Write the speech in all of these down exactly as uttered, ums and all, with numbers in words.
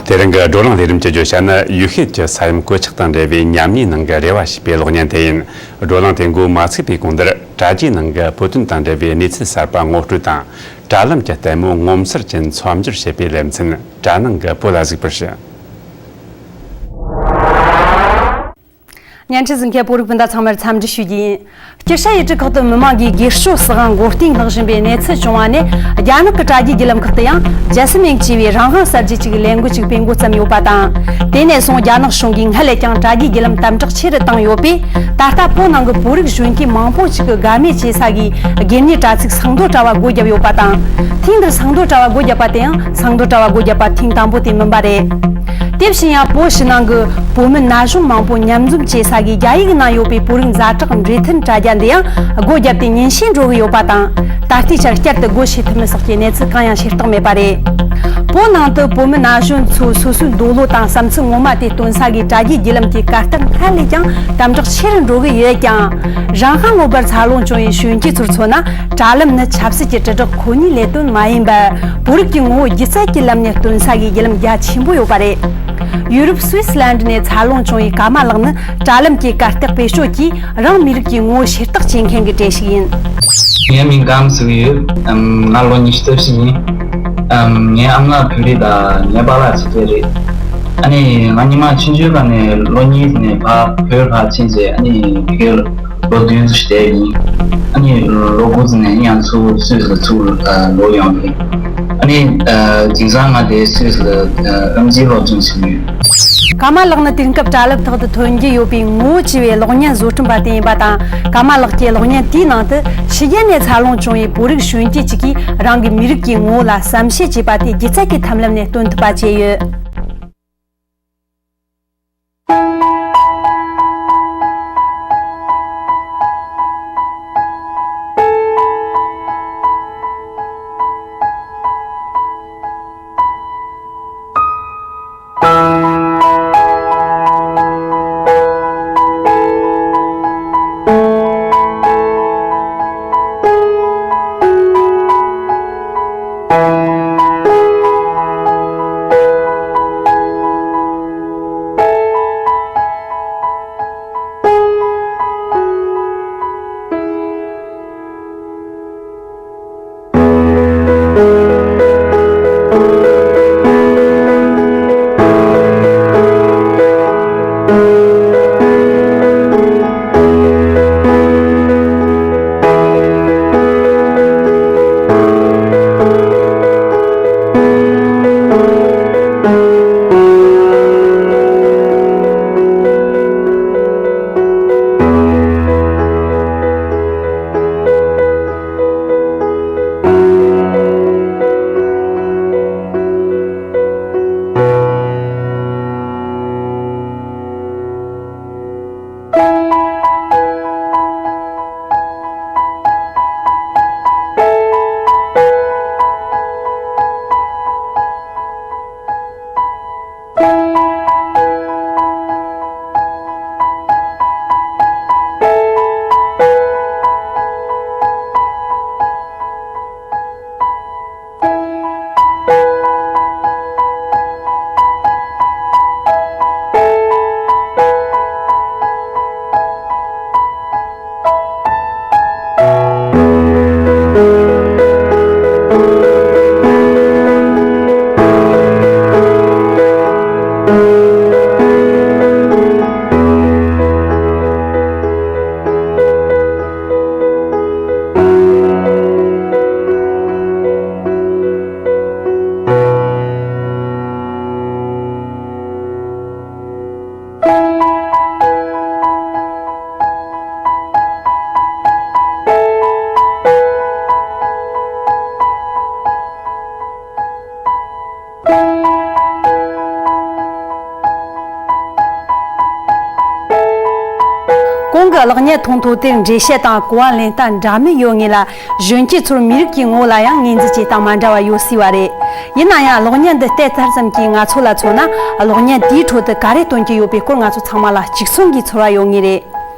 དེ་རིང་གི་བགྲོ་གླེང་ལས་རིམ་གྱི་བརྗོད་བྱ་ནི། ཡུལ་ཤུལ་གྱི་ས་ཡོམ་གོད་ཆག་དང་འབྲེལ་བའི་ཉམས་ཉེས་ནང་གི་རེ་བ་ཞེས་པའི་གློག་བརྙན་དེ་ཡིན། བགྲོ་གླེང་དེ་འགོ་མ་ཚུགས་པའི་གོང་དུ། དྲ་རྒྱའི་ནང་གི་བོད་དོན་དང་འབྲེལ་བའི་གནས་ཚུལ་གསར་པ་ངོ་སྤྲོད་དང་། དྲ་ལམ་གྱི་ལྟད་མོ་ངོ་མཚར་ཅན་མཚམས་སྦྱོར་བྱེད་པའི་ལེ་ཚན། དྲ་ནང་གི་བོད་ལ་གཟིགས་པར་ཞུ། བརྙན་འཕྲིན་གཟིགས་མཁན་བོད་རིགས་སྤུན་ཟླ་ཚང་མར་འཚམས་འདྲི་ཞུ་རྒྱུ་ཡིན། སྐྱིད་ཤ་ཡུལ་གྲུ་ཁག་ཏུ་མི་མང་གིས་སྒེར་གཅོད་སྲིད་དབང་མགོ་རྟིང་བསླེགས་བཞིན་པའི་གནས་ཚུལ་བྱུང་བ་ནས། རྒྱ་ནག་གི་དྲ་རྒྱའི་བརྒྱུད་ལམ་ཁག་ཏུ་ཡང་ཇཱ་སི་མིན་ཅེས་པའི་རང་དབང་གསར་བརྗེ་ཅིག་ལས་འགུལ་ཅིག་སྤེལ་འགོ་བརྩམས་ཡོད་པ་དང་། དེ་ནས་བཟུང་རྒྱ་ནག་གཞུང་གིས་སྔར་ལས་ཀྱང་དྲ་རྒྱའི་བརྒྱུད་ལམ་དམ་དྲག་ཆེ་རུ་བཏང་ཡོད་པས། ད་ལྟ་བོད་ནང་གི་བོད་རིགས་གཞོན་སྐྱེས་མང་པོ་ཞིག་གི་དགའ་མོས་བྱེད་ས་གི་སྒེར་གཉེར་དྲ་ཚིགས་སང་མདོ་དྲ་བ་སྒོ་བརྒྱབ་ཡོད་པ་དང་། ཐེངས་འདིར་སང་མདོ་དྲ་བ་སྒོ་བརྒྱབ་པ་དེ་ཡང་སང་མདོ་དྲ་བ་སྒོ་བརྒྱབ་པ་ཐེངས་དང་པོ་དེ་མིན་པ་རེད། དེ་བཞིན་ཡང་བོད་ཕྱི་ནང་གི་བོད་མི་ན་གཞོན་མང་པོ་མཉམ་འཛོམས་བྱེད་ས་གི་རྒྱ་ཡིག་ནང་ཡོད་པའི་བོད་རིགས་ཛ་དྲག་འབྲེལ་མཐུད་དྲ་རྒྱ་འདི་ཡང་སྒོ་བརྒྱབ་སྟེ་ཉིན་ཤས་འགྲོ་གི་ཡོད་པ་དང་། ད་ལྟའི་ཆར་བསྐྱར་དུ་སྒོ་ཕྱེ་ཐུབ་མིན་སོགས་ཀྱི་གནས་ཚུལ་གང་ཡང་ཤེས་རྟོགས་མེད་པ་རེད། བོད་ནང་དུ་བོད་མི་ན་གཞོན་ཚོས་སོ་སོའི་འདོད་བློ་དང་བསམ་ཚུལ་ངོ་མ་དེ་སྟོན་ས་གི་དྲ་རྒྱའི་བརྒྱུད་ལམ་དེ་གར་སྟེགས་སྔར་ལས་ཀྱང་དམ་དྲག་ཆེ་རུ་འགྲོ་གི་ཡོད་ཀྱང་། རང་དབང་མངོན་པར་འཚར་ལོངས་བྱུང་བའི་གཞོན་སྐྱེས་ཚོར་མཚོན་ན། དྲ་ལམ་ནི་ཆབ་སྲིད་ཀྱི་དྲིལ་བསྒྲགས་ཁོ་ནའི་ལས་དོན་མ་ཡིན་པར། བོད་རིགས་ཀྱི་ངོ་བོ་སྒྱུ་རྩལ་གྱི་ལམ་ནས་སྟོན་ས་གི་བརྒྱུད་ལམ་རྒྱ་ཆེན་པོ་ཡོད་པ་རེད། ཡུ་རོབ་སུད་སི་ལན་ཌི་ནས་འཚར་ལོངས་བྱུང་བའི་ཀརྨ་ལགས་ནི་དྲ་ལམ་གྱི་གར་སྟེགས་བེད་སྤྱོད་ཀྱིས་རང་མི་རིགས་ཀྱི་ངོ་བོ་ཤེས་རྟོགས་བྱེད་མཁན་གྱི་གྲས་ཤིག་ཡིན། ངའི་མིང་ཀམ་ཟེར་གྱི་ཡོད། ཨམ། ང་ལོ་ཉི་ཤུ་རྩ་བཞི་ཡིན། ཨམ། ངའི་ཨ་མ་བོད་རིགས་དང་ངའི་པཱ་ལགས་ཕྱི་རྒྱལ་རེད། ཨ་ནི་ང་ཉི་མ་ཆུང་ཆུང་སྒང་ནས་ལོ་གཉིས་ནས་ཕར་བོད་ཕར་ཕྱིན་རྗེས། ཨ་ནི་དེ་གའི་ལོ་བདུན་ཙམ་ཞིག་བསྡད་ཡིན། ཨ་ནི་ལོ་དགུ་ཙམ་ནས་ང་ཚོ་སུད་སི་ལ་ཚུར་ལོག་ཡོང་ཡིན། ཨ་ནི་དེང་སང་ང་དེ་སུད་སི་ལ་ཨེམ་ཆི་སློབ་སྦྱོང་བྱེད་ཀྱི་ཡོད། ཀརྨ་ལགས་ནི་དུས་སྐབས་དྲ་ལམ་ཐོག་ཏུ་ཐོན་གྱི་ཡོད་པའི་ངོ་བོ་ཆེ་བའི་གློག་བརྙན་བཟོ་སྐྲུན་པ་དེ་ཡིན་པ་དང་། ཀརྨ་ལགས་ཀྱི་གློག་བརྙན་དེའི་ནང་དུ་ཕྱི་རྒྱལ་ནས་འཚར་ལོངས་བྱུང་བའི་བོད་རིགས་གཞོན་སྐྱེས་ཅིག་གིས་རང་གི་མི་རིགས་ཀྱི་ངོ་བོ་ལ་བསམ་ཤེས་བྱས་པ་དེ་སྒྱུ་རྩལ་གྱི་ཐབས་ལམ་ནས་སྟོན་ཐུབ་པ་བྱས་ཡོད། གོང་གི་གློག་བརྙན་མཐོང་ཐོས་དེར་འགྲེལ་བཤད་དང་གོ་བ་ལེན་སྟངས་འདྲ་མིན་ཡོད་ངེས་ལ། གཞོན་སྐྱེས་ཚོར་མི་རིགས་ཀྱི་ངོ་བོ་ལ་ཡང་ངོས་འཛིན་བྱེད་སྟངས་མ་འདྲ་བ་ཡོད་སྲིད་པ་རེད། ཡིན་ན་ཡང་གློག་བརྙན་འདི་བལྟས་ཚར་ཙམ་གྱིས་ང་ཚོ་ལ་མཚོན་ན། གློག་བརྙན་དེའི་ཁྲོད་དུ་ག་རེ་སྟོན་གྱི་ཡོད་པའི་སྐོར་ང་ཚོ་ཚང་མ་ལ་གཅིག་མཚུངས་ཀྱི་ཚོར་བ་ཡོད་ངེས་རེད།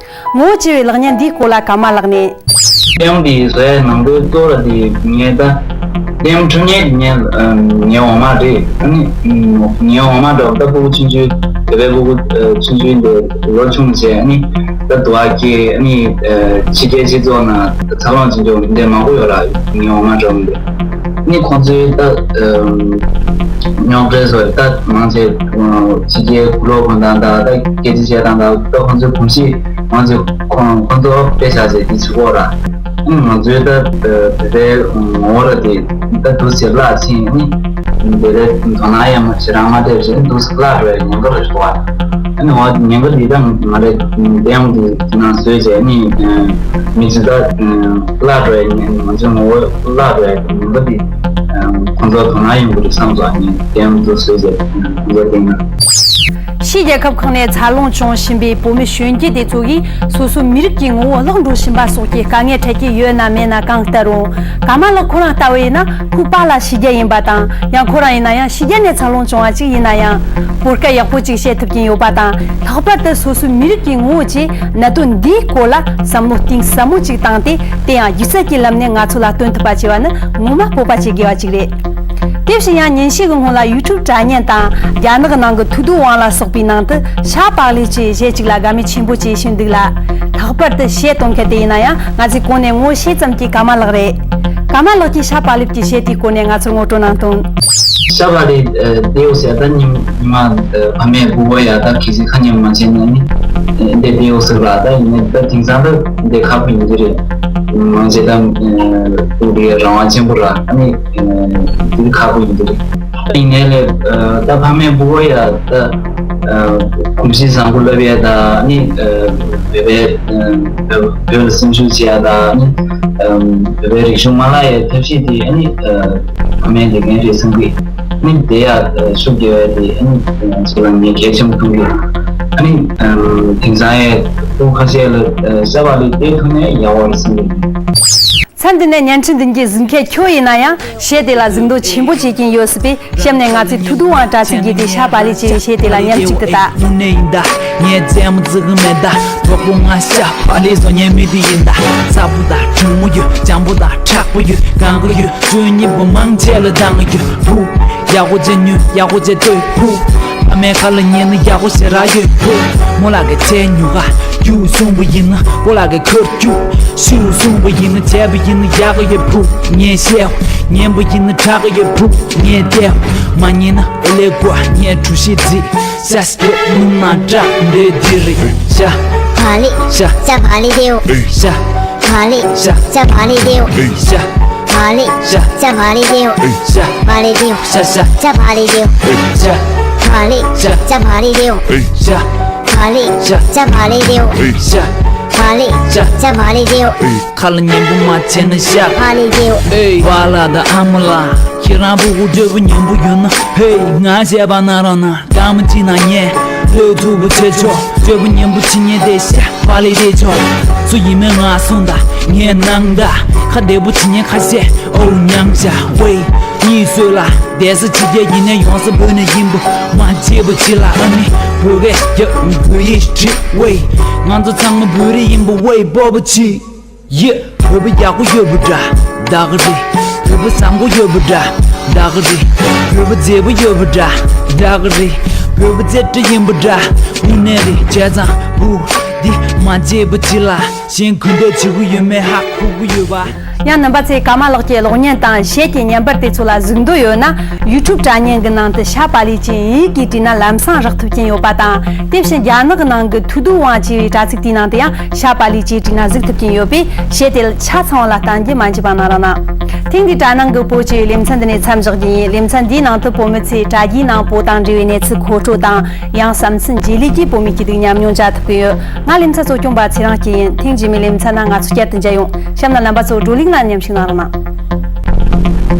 ངོ་བོ་ཆེ་བའི་གློག་བརྙན་འདིའི་སྐོར་ལ་ཀརྨ་ལགས་ནས། སྤྱི་ཡོངས་འདི་བཟོ་ཡ་ནང་པའི་ལྟོ་ར་འདི་ངས་ད་ ལྡེམ་འཕྲོད་ཉལ་ངའི་ངའི་འོ་མ་རེད། ཨ་ནི་ངའི་འོ་མ་འདྲ་བོ་ད་ཕྲུ་གུ་ཆུང་ཆུང་བོད་པའི་ཕྲུ་གུ་ཆུང་ཆུང་འདི་ལོ་ཆུང་བྱས། ཨ་ནི་ད་དུ་བ་སྐྱེས། ཨ་ནི་ཕྱི་རྒྱལ་སྤྱི་ཚོགས་ནང་འཚར་ལོངས་ཆུང་ཆུང་འདི་མང་པོ་ཡོད་ར། ངའི་འོ་མ་འདྲ་བོ་འདི། ཨ་ནི་ཁོང་ཚོའི་ད་རྙོག་དྲ་སོགས་ད་མང་ཆེ་ཕྱི་རྒྱལ་གུ་ལོག་གོན་སྟངས་དང་ད་སྐད་ཆ་བཤད་སྟངས་དང་ད་ཁོང་ཚོའི་གོམས་གཤིས་མང་ཆེ་ཁོང་ཁོང་ཚོ་དཔེ་བཞག་ཚེ་འདི་ཚུགས་པོ་ར། ང་ཚོའི་ད་བོད་པའི་ངོ་བོ་ར་དེ་ད་འདུག་སེ་བརླག་ཕྱིན། ཨ་ནི་དེ་ལས་དོ་སྣང་ཡང་མ་ཞེ་དྲག་མ་སྤྲད་བཞིན་འདུག་སེ་བརླག་འགྲོ་བའི་ཉེན་ཁ་ར་ཞིག་འདུག་བ། ཨ་ནི་འོ་ཉེན་ཁ་འདི་ད་ང་རེ་ལྡེམ་འདི་ནང་བཟོས་བྱས། ཨ་ནི་མི་ཚོ་ད་བརླག་འགྲོ་བའི་ཉེན་ང་ཚོའི་ངོ་བོ་བརླག་འགྲོ་བའི་ཉེན་ཁ་འདི་ཁོང་ཚོ་དོ་སྣང་ཡོང་གི་རེད་བསམ་སོང་། ཨ་ནི་ལྡེམ་འདི་བཟོས་བྱས་ཁོང་ཚོ་བསྟན་ན། ཕྱིའི་རྒྱལ་ཁབ་ཁག་ནས་འཚར་ལོངས་བྱུང་བཞིན་པའི་བོད་མི་གཞོན་སྐྱེས་དེ་ཚོ་གིས་སོ་སོའི་མི་རིགས་ཀྱི་ངོ་བོ་བརླག་འགྲོ་བཞིན་པ་སོགས་ཀྱི་དཀའ་ངལ་འཕྲད་ཀྱི་ཡོད་ན་མེད་ན་གང་ལྟར་རུང་། ཀརྨ་ལགས་ཁོ་རང་ལྟ་བུ་ཡིན་ན་ཁོའི་པཱ་ལགས་ཕྱི་རྒྱལ་ཡིན་པ་དང་། ཡང་ཁོ་རང་ཡིན་ན་ཡང་ཕྱི་རྒྱལ་ནས་འཚར་ལོངས་བྱུང་བ་ཅིག་ཡིན་ན་ཡང་། བོད་སྐད་ཡག་པོ་ཅིག་བཤད་ཐུབ་ཀྱིན་ཡོད་པ་དང་། ལྷག་པར་དུ་སོ་སོའི་མི་རིགས་ཀྱི་ངོ་བོ་བཅས་གནད་དོན་འདིའི་སྐོར་ལ་བསམ་བློ་གཏིང་ཟབ་མོ་ཅིག་བཏང་སྟེ། དེ་ཡང་སྒྱུ་རྩལ་གྱི་ལམ་ནས་ང་ཚོ་ལ་སྟོན་ཐུབ་པ་བྱས་པ་ནི་ངོ་མ་སྤོབས་པ་བྱེད་དགོས་པ་ཅིག་རེད། དེ་བཞིན་ཡང་ཉིན་ཤས་ཀྱི་སྔོན་ལ་ཡུ་ཊུབ་དྲ་བརྙན་དང་རྒྱ་ནག་གི་ནང་གི་ཐུའུ་ཏུའུ་ཝང་ལ་སོགས་པའི་ནང་དུ་ཤ་པག་ལི་ཅེས་གཞས་ཅིག་ལ་དགའ་མོས་ཆེན་པོ་བྱེད་བཞིན་འདུག་ལ། ལྷག་པར་དུ་གཞས་གཏོང་མཁན་དེ་ཡིན་ན་ཡང་ང་ཚོས་གོང་ནས་ངོ་ཤེས་ཙམ་གྱི་ཀརྨ་ལགས་རེད། ཀརྨ་ལགས་ཀྱིས་ཤ་པག་ལིབ་ཀྱི་གཞས་དེའི་སྐོར་ནས་ང་ཚོར་ངོ་སྤྲོད་གནང་དང་། ཤ་པག་ལི་ཨ་ཏེའུ་ཟེར་ད་ཉི་ཉི་མ་ཨ་ཕ་མས་སྤུ་གུ་ཡ་ད་གལ་སྲིད་ཁ་ཉན་མ་བྱས་ན་ནི་ཨ་འདི་ཏེའུ་ཟེར་བ་ད་ཡིན་ནའི་ད་དེང་སང་ད་འདི་ཁག་པོ་ཡིན་གྱི་རེད། མང་ཆེ་ད་ཨ་སྤུ་གུ་ཡ་རང་དབང་ཆེན་པོ་ར། ཨ་ནི་ཨ་འདི་ཁག་པོ་ཡིན་གྱི་རེད། ཡིན་ནའི་ལས་ཨ་ད་ཕ་མས་སྤུ་གུ་ཡ་ད་ཨ་གོམས་གཤིས་བཟང་པོ་བསླབ་ཡ་ད་ཨ་ནི་ཨ་བོད་པའི་ཨ་བོད་ལ་སེམས་ཤུགས་ཆེ་ཡ་ད་ཨ་ནི་ཨ་བོད་པའི་རིག་གཞུང་མ་བརླག་ཡའི་ཐབས་ཤེས་དེ་ཨ་ནི་ཨ། ཕ་མའི་ལས་འགན་རེད་བསམ་གི། ཨ་ནི་དེ་ཡང་ཤུགས་རྒྱབ་ཡ་དེ་ཨ་ནི་ང་ཚོ་ལ་ངས་གལ་ཆེན་པོ་མཐོང་གི། ཨ་ནི་དེང་སང་ཡང་སྤུ་གུ་ཁ་ཤས་ལ་ཤ་པག་ལི་དེ་ཐོག་ནས་ཡག་པོ་རེད་བསམ་གི། མཚམས་འདི་ནས་བརྙན་འཕྲིན་འདི་གའི་གཟིགས་མཁན་ཁྱོད་ཡིན་ན་ཡང་གཞས་དེ་ལ་གཟིགས་འདོད་ཆེན་པོ་བྱེད་ཀྱིན་ཡོད་སྲིད་པས། གཤམ་ནས་ང་ཚོས་ཐུའུ་ཏུའུ་ཝང་དྲ་ཚིགས་བརྒྱུད་དེ་ཤ་པག་ལི་ཅེས་གཞས་དེ་ལ་ཉམས་ཞིབ་ཏུ་ལྟ། དངོས་གནས་ཡིན་ད། ངའི་རྩེད་མོ་རྩེ་གི་མེད་ད། གྲོགས་པོ་ང་ཤ་པག་ལི་བཟོ་མཁན་མི་དེ་ཡིན་ད། ཚ་པོ་ད། གྲང་མོ་ཡོད། འཇམ་པོ་ད། མཁྲེགས་པོ་ཡོད། གང་གི་ཡོད། ཆོས་ཉིད་པོ་མང་ཆེ་ལ་འདང་གི་ཡོད་བུ། ཡག་པོ་བྱས་ཉོས། ཡག་པོ་བྱས་ལྟོས་བུ། ཨ་མའི་ཁ་ལ་ཉན་ན་ཡག་པོ་ཞེ་དྲག་ཡོད་བུ། མོ་ལགས་ཀྱི་ཚལ་ཉོ་ག་རྒྱུགས་སོང་བ་ཡིན་ན། ཁོ་ལགས་ཀྱི་ཁར་རྒྱུགས་ཤུགས་སོང་བ་ཡིན་ན། བྱས་པ་ཡིན་ན་ཡག་གི་ཡོད་བུ། ངས་བཤད་ཉན་པ་ཡིན་ན་དྲག་གི་ཡོད་བུ། ངས་བལྟས་མ་ཉན་ན། ཨེ་ལས་གོ་ངས་གྲུ་བཞི་རྫིས། ཤ་ཤ་ནུ་མ་འདྲ་འདི་འདི་རེད། ཤ་པག་ལི། ཤ་ཤ་པག་ལི་དེའོ། ཤ་པག་ལི། ཤ་ཤ་པག་ལི་དེའོ། ཤ་པག་ལི། ཤ་ཤ་པག་ལི་དེའོ། ཤ་པག་ལི་དེའོ། ཤ་ཤ་ཤ་པག་ལི་དེའོ། ཤ་པག་ལི། ཤ་ཤ་པག་ལི་དེའོ། ཤ་པག་ལི། ཤ་ཤ་པག་ལི་དེའོ། ཤ་པག་ལི། ཤ་ཤ་པག་ལི་དེའོ། ཁ་ལ་ཉན་པོ་མ་བྱས་ན་ཤ་པག་ལི་དེའོ། ཨེ་པཱ་ལགས་དང་ཨ་མ་ལགས། ཁྱེད་རང་སྤུ་གུ་སྤྲོད་པ་ཉན་པོ་ཡོད་ན། ཧེ་ང་བཤད་པ་ན་རང་ན། སྐར་མ་གཅིག་ནང་ངས་བློས་ཐུབ་པ་བྱེད་ཆོག་སྤྲོད་པ་ཉན་པོ་བྱེད་ཉན་དེ་ཤ་པག་ལི་དེ་ཆོག་སུ་ཡིན་མིན་ང་གསུངས་ད། ངས་གནང་ད། ཁ་བདེ་པོ་བྱེད་ཉན་ཁ་ཤས་ཨོ་མཉམ་བཞག་ཝེ། གཉིད་སོས་ལ་བསྡད་ས་ཕྱི་རྒྱལ་ཡིན་ནའི་ཡོང་ས་བོད་ནས་ཡིན་པ་མ་བརྗེད་པ་བྱེད་ལ། ཨ་ནི་བོད་སྐད་རྒྱབ་བོད་ཡིག་བྲིས་ཝེ། ང་ཚོ་ཚང་མ་བོད་རིགས་ཡིན་པ་ཝེ་སྤོབས་པ་བྱེད། ཡེ། བོད་པ་ཡག་པོ་ཡོད་པ་འདྲ་ད་ག་རེད། བོད་པ་བཟང་པོ་ཡོད་པ་འདྲ་ད་ག་རེད། བོད་པ་མཛེས་པོ་ཡོད་པ་འདྲ་ད་ག་རེད། བོད་པ་རྩེ་གྲ་ཡིན་པ་འདྲ་དངོས་གནས་རེད། བྱས་ཙང་བུ་འདི་མ་བརྗེད་པ་ཅི་ལ་གཞན་གུས་འདུད་བྱེད་གི་ཡོད་མེད་ཧ་གོ་གི་ཡོད་པ། ཡང་རྣམ་པ་ཚོས་ཀརྨ་ལགས་ཀྱི་གློག་བརྙན་དང་གཞས་ཀྱི་བརྙན་པར་དེ་ཚོ་ལ་གཟིགས་འདོད་ཡོད་ན། ཡུ་ཊུབ་དྲ་བརྙན་གྱི་ནང་དུ་ཤ་པག་ལི་ཅེས་དབྱིན་ཡིག་གིས་བྲིས་ན་ལམ་སང་རག་ཐུབ་ཀྱིན་ཡོད་པ་དང་། དེ་བཞིན་རྒྱ་ནག་གི་ནང་གི་ཐུའུ་ཏུའུ་ཝང་ཅེས་པའི་དྲ་ཚིགས་དེའི་ནང་དུ་ཡང་ཤ་པག་ལི་ཅེས་བྲིས་ན་གཟིགས་ཐུབ་ཀྱིན་ཡོད་པས། གཞས་དེ་ཆ་ཚང་བ་ལ་གཏན་འཁེལ་མ་བགྱིས་པ་གནང་རོགས་གནང་། ཐེངས་འདིའི་དྲ་ནང་གི་བོད་ཀྱི་ལེ་ཚན་འདི་ནས་མཚམས་བཞག་རྒྱུ་ཡིན། ལེ་ཚན་འདིའི་ནང་དུ་བོད་མི་ཚོས་དྲ་རྒྱའི་ནང་བོད་དང་འབྲེལ་བའི་གནས་ཚུལ་མཁོ་སྤྲོད་དང་། ཡང་བསམ་ཚུལ་བརྗེ་ལེན་གྱིས་བོད་མི་སྐྱིད་སྡུག་མཉམ་མྱོང་བྱ་ཐུབ་ཀྱི་ཡོད། ང་ལེ་ཚན་གཙོ་སྐྱོང་པ་ཚེ་རིང་སྐྱིད་ཡིན། ཐེངས་རྗེས་མའི་ལེ་ཚན་ནང་ང་ཚོ་བསྐྱར་དུ་མཇལ་ཡོང་། གཤམ་ལ་རྣམ་པ་ཚོ་བགྲོ་གླེང་ལ་མཉམ་ཞུགས་གནང་རོགས་གནང་།